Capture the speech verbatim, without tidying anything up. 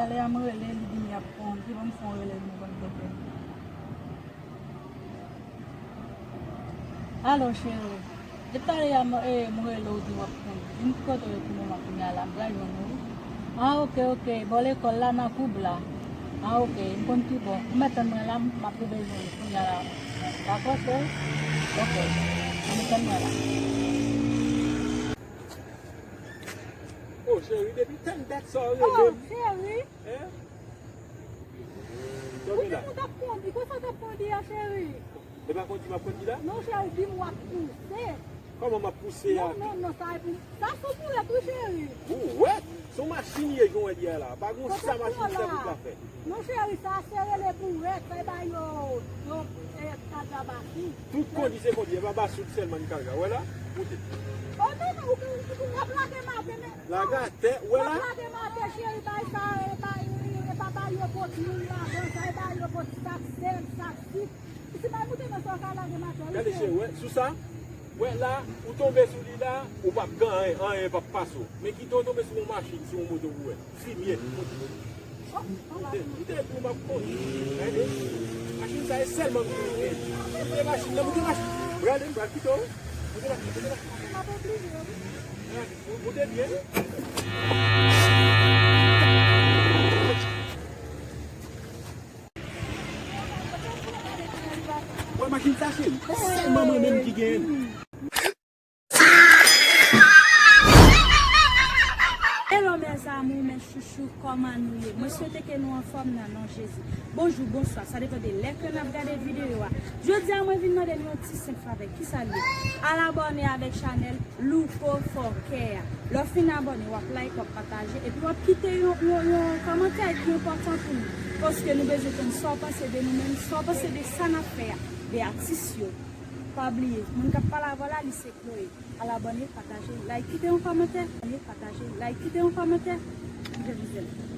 Talè a m rele, li di m y ap kondi, ban m fè yon rele nou konn kote. Alo, cheri. Depi talè a m, eh, m rele w di w ap kondi. Di m ki kote w ye pou moman kounye a la, m pral jwenn ou. Ah, ok, ok. Bò lekòl la nan koub la. Ah, ok. M konn tou bon. Ou mèt tann mwen la, m ap rive jwenn ou kounye a la. Dakò, cheri? Ok. Ann tann mwen la. Oh, cheri, depi tann dat sa w rele m. Oh, cheri. Hein? Ou di m ou t ap kondi. Konsa w t ap kondi a, cheri? E pa kondi m ap kondi la? Non, cheri, di m w ap pouse. Kòman m ap pouse a? Non, non, non, sa e pou, sa sou bourèt, wi, cheri. Bourèt? Se yon machin ye, jan w wè li a la. Pa gon sa machin sèl pou ka fè. Non, cheri, sa se rele bourèt. Sa e ba yo, yo, eh, kalga basi. Tout kondi se kondi, e pa basoud sèlman n kalga. Wè la? Moute. Oh, non, non, ou, ou, ou, w ap lage maten, men. Lage atè, wè la? W ap lage maten, cheri, bay sa, e bay, e pa bay yo pot moun ladan, sa e bay yo pot sak sèl, sak sik. Si bay moute nan sa, w ka lage maten, wi, cheri. Gade, cheri, wè, sou sa, wè la, ou tonbe sou li la, ou p ap gen anyen, anyen p ap pase w. Men kite w tonbe sou yon machin, sou yon moto pou wè. Fimye. Moute, moute, pou m ap kondi. Gade. Machin sa e sèlman pou moute. Moute machin nan, moute machin. Gade, m pral kite w. Moute machin, moute machin. Gade, moute byen. Wè machin sa, cheri. Sèlman mwen menm ki genyen l. Hello mes amours, mes chouchous, kòman nou ye? Mwen swete ke nou anfòm nan non Jezi. Bonjou, bonswa, sa depann de lè ke n ap gade videyo a. Jodi a, mwen vin mande nou yon ti senp favè. Kisa l ye? Al abòne avèk chanèl Louko Fòkè a. Lè w fin abòne, w ap like, w ap pataje, epi w ap kite yon, yon, yon kòmantè ki enpòtan pou nou. Paske nou bezwen konn sa w panse de nou menm, sa w panse de sa n ap fè a, de atis yo. Pa bliye, moun k ap pale avè w la, li se Chloé. Al abòne, pataje, like, kite yon kòmantè. Abòne, pataje, like, kite yon kòmantè. Mwen fè vizyèl.